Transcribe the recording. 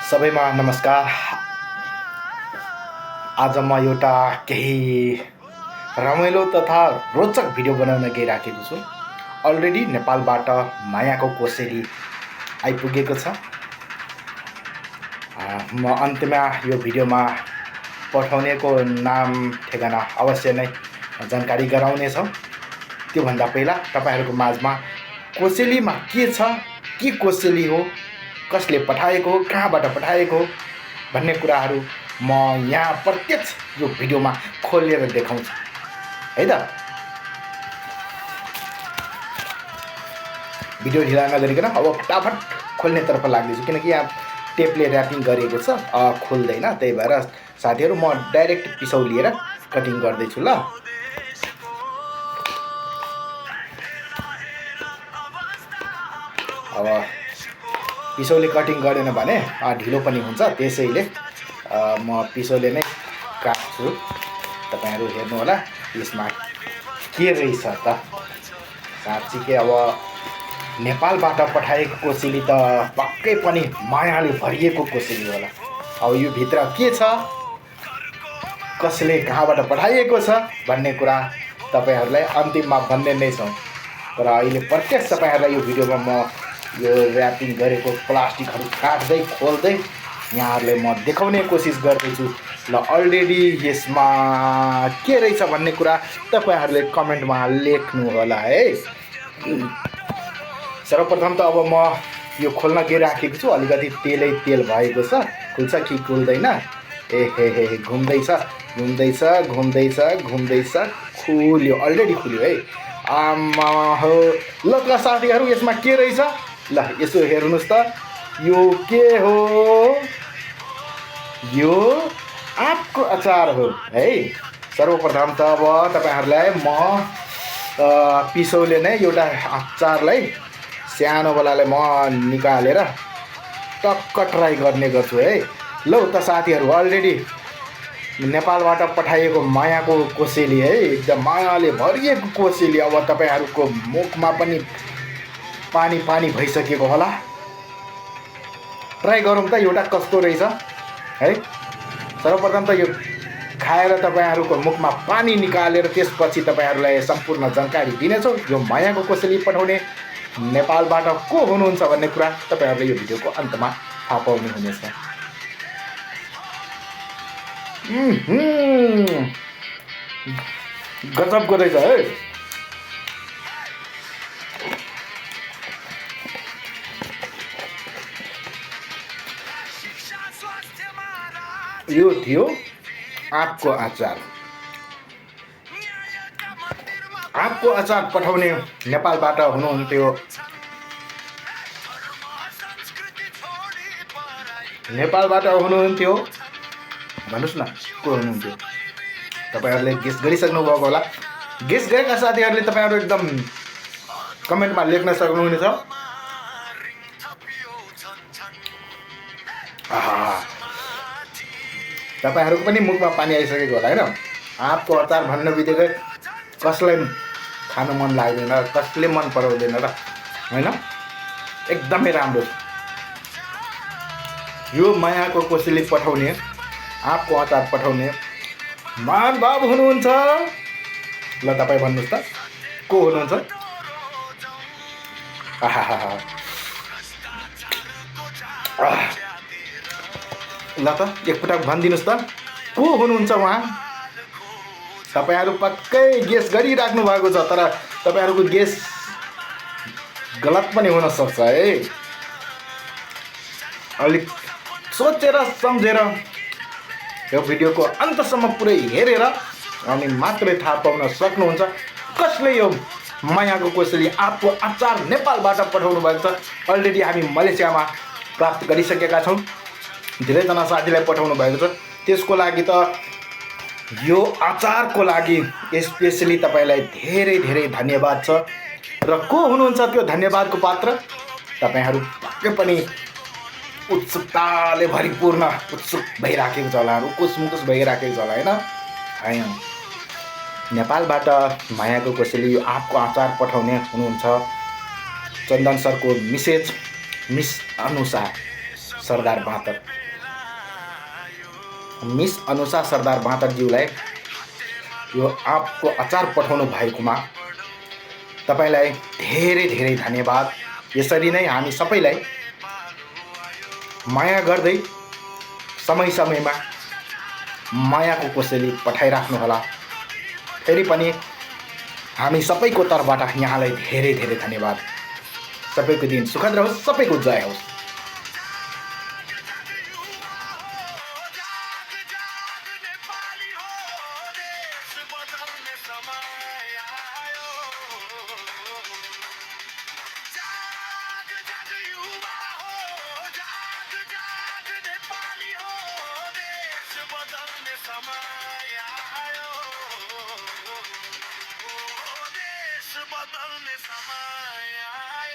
सबैमा नमस्कार। आज म एउटा केही रमाइलो तथा रोचक भिडियो बनाउन गइराखेको छु। अलरेडी नेपालबाट मायाको कोसेली आइपुगेको छ। म अन्त्यमा यो भिडियोमा पठाउनेको नाम ठेगाना अवश्य नै जानकारी गराउनेछौँ। त्योभन्दा पहिला तपाईहरुको माझमा कोसेलीमा के छ, के कोसेली हो, कसले पठाएको हो, कहाँबाट पठाएको हो भन्ने कुराहरू म यहाँ प्रत्यक्ष यो भिडियोमा खोलेर देखाउँछु है त। भिडियो ढिला नगरिकन अब फटाफट खोल्नेतर्फ लाग्दैछु, किनकि यहाँ टेपले र्यापिङ गरेको छ, खोल्दैन। त्यही भएर साथीहरू म डाइरेक्ट पिसौ लिएर कटिङ गर्दैछु ल। अब पिसौले कटिङ गरेन भने ढिलो पनि हुन्छ, त्यसैले म पिसौले नै काट्छु। तपाईहरु हेर्नु होला यसमा के रहेछ त। साँच्चीकै अब नेपालबाट पठाएको कोसेली त पक्कै पनि मायाले भरिएको कोसेली होला। अब यो भित्र के छ, कसले कहाँबाट पठाएको छ भन्ने कुरा तपाईहरुलाई अन्तिममा भन्ने नै छौं। तर अहिले प्रत्यक्ष तपाईहरुलाई यो भिडियोमा म यो र्यापिङ गरेको प्लास्टिकहरु काट्दै खोल्दै यहाँहरुलाई म देखाउने कोसिस गर्दैछु ल। अलरेडी यसमा के रहेछ भन्ने कुरा तपाईहरुले कमेन्टमा लेख्नु होला है। सर्वप्रथम त अब म यो खोल्न गइराखेको छु। अलिकति तेल भएको छ, खुल्छ कि खुल्दैन। ए हे घुम्दैछ घुम्दैछ घुम्दैछ घुम्दैछ, खुल्यो, अलरेडी खुल्यो है। आमा हो, ल त साथीहरु यसमा के रहेछ ल यसो हेर्नुस् त। यो के हो? यो आँपको अचार हो है। सर्वप्रथम त अब तपाईहरुलाई म पिसौले नै एउटा अचारलाई सानो वालालाई म निकालेर टक्क ट्राई गर्ने गर्छु है। लौ त साथीहरु, अलरेडी नेपालबाट पठाइएको मायाको कोसेली है, एकदम मायाले भरिएको कोसेली। अब तपाईहरुको मुखमा पनि पानी पानी भइसकेको होला। ट्राई गरौँ त एउटा कस्तो रहेछ है। सर्वप्रथम त यो खाएर तपाईहरुको मुखमा पानी निकालेर त्यसपछि तपाईहरुलाई सम्पूर्ण जानकारी दिनेछु यो मायाको कोसेली पठाउने नेपालबाट को हुनुहुन्छ भन्ने कुरा तपाईहरुले यो भिडियोको अन्तमा थाहा पाउनु हुनेछ। गजबको रहेछ है। यो थियो आँपको अचार। आँपको अचार पठाउने नेपालबाट हुनुहुन्थ्यो, नेपालबाट हुनुहुन्थ्यो भन्नुस् न को हुनुहुन्थ्यो। तपाईहरुले गेस गरिसक्नु भएको होला। गेस गरेका साथीहरुले तपाईहरु एकदम कमेन्टमा लेख्न सक्नुहुनेछ। तपाईहरुको पनि मुखमा पानी आइसकेको होला हैन। आँपको अचार भन्ने बित्तिकै कसलाई खान मन लाग्दैन, कसले मन पराउँदैन र हैन। एकदमै राम्रो। यो मायाको कोसेली पठाउने, आँपको अचार पठाउने महानुभाव हुनुहुन्छ ल। तपाई भन्नुस् त को हुनुहुन्छ। ल त एकपटक भनिदिनुस् त को हुनुहुन्छ उहाँ। तपाईहरु पक्कै गेस गरिराख्नु भएको छ, तर तपाईहरुको गेस गलत पनि हुन सक्छ है। अलिक सोचेर सम्झेर यो भिडियोको अन्तसम्म पुरै हेरेर अनि मात्रै थाहा पाउन सक्नुहुन्छ कसले यो मायाको कोसेली आँपको अचार नेपालबाट पठाउनु भएको छ। अलरेडी हामी मलेसियामा प्राप्त गरिसकेका छौँ। धेरैजना साथीलाई पठाउनु भएको छ। त्यसको लागि त यो अचारको लागि स्पेशली तपाईलाई धेरै धेरै धन्यवाद छ। र को हुनुहुन्छ त्यो धन्यवादको पात्र, तपाईहरु पक्कै पनि उत्सुकताले भरिपूर्ण उत्सुक भइराखेको छ होला, उकुस भइराखेको छ होला हैन। नेपालबाट मायाको कोसेली यो आँपको अचार पठाउने हुनुहुन्छ चन्दन सरको मिसेज मिस अनुसा सरदार 72। मिस अनुषा सरदार बाँतरज्यूलाई यो आँपको अचार पठाउनु भएकोमा तपाईँलाई धेरै धेरै धन्यवाद। यसरी नै हामी सबैलाई माया गर्दै समय समयमा मायाको कोसेली पठाइराख्नुहोला। फेरि पनि हामी सबैको तर्फबाट यहाँलाई धेरै धेरै धन्यवाद। सबैको दिन सुखद रहोस्, सबैको जय होस्। बदलने समय